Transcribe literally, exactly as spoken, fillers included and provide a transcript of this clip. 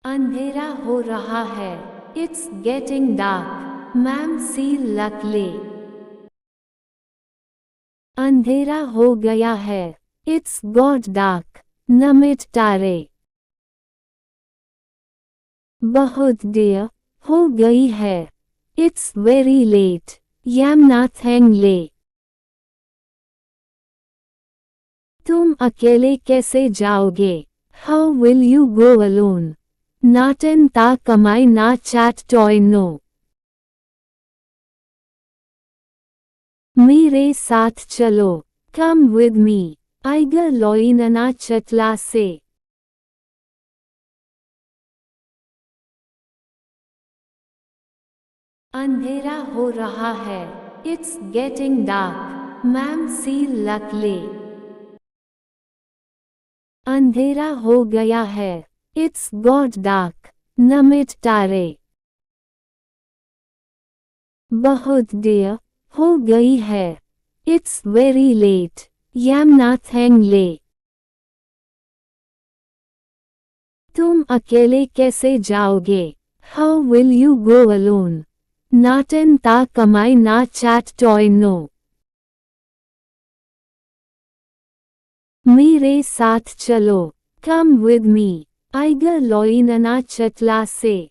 अंधेरा हो रहा है। It's getting dark. Ma'am seal luck ले। अंधेरा हो गया है। It's got dark. नमिट टारे। बहुत देर हो गई है। It's very late. यामना थेंगले। तुम अकेले कैसे जाओगे? How will you go alone? नाटन ता कमाई ना चैट टॉय नो। मेरे साथ चलो। Come with me. आइगर लॉइनना चटला से। अंधेरा हो रहा है। It's getting dark. Ma'am seal luck ले। अंधेरा हो गया है। It's got dark. नमिट टारे। बहुत देर हो गई है। It's very late. यामना थेंगले। तुम अकेले कैसे जाओगे? How will you go alone? नाटन ता कमाई ना चैट टॉय नो। मेरे साथ चलो। Come with me. आइगर लॉइनना चटला से।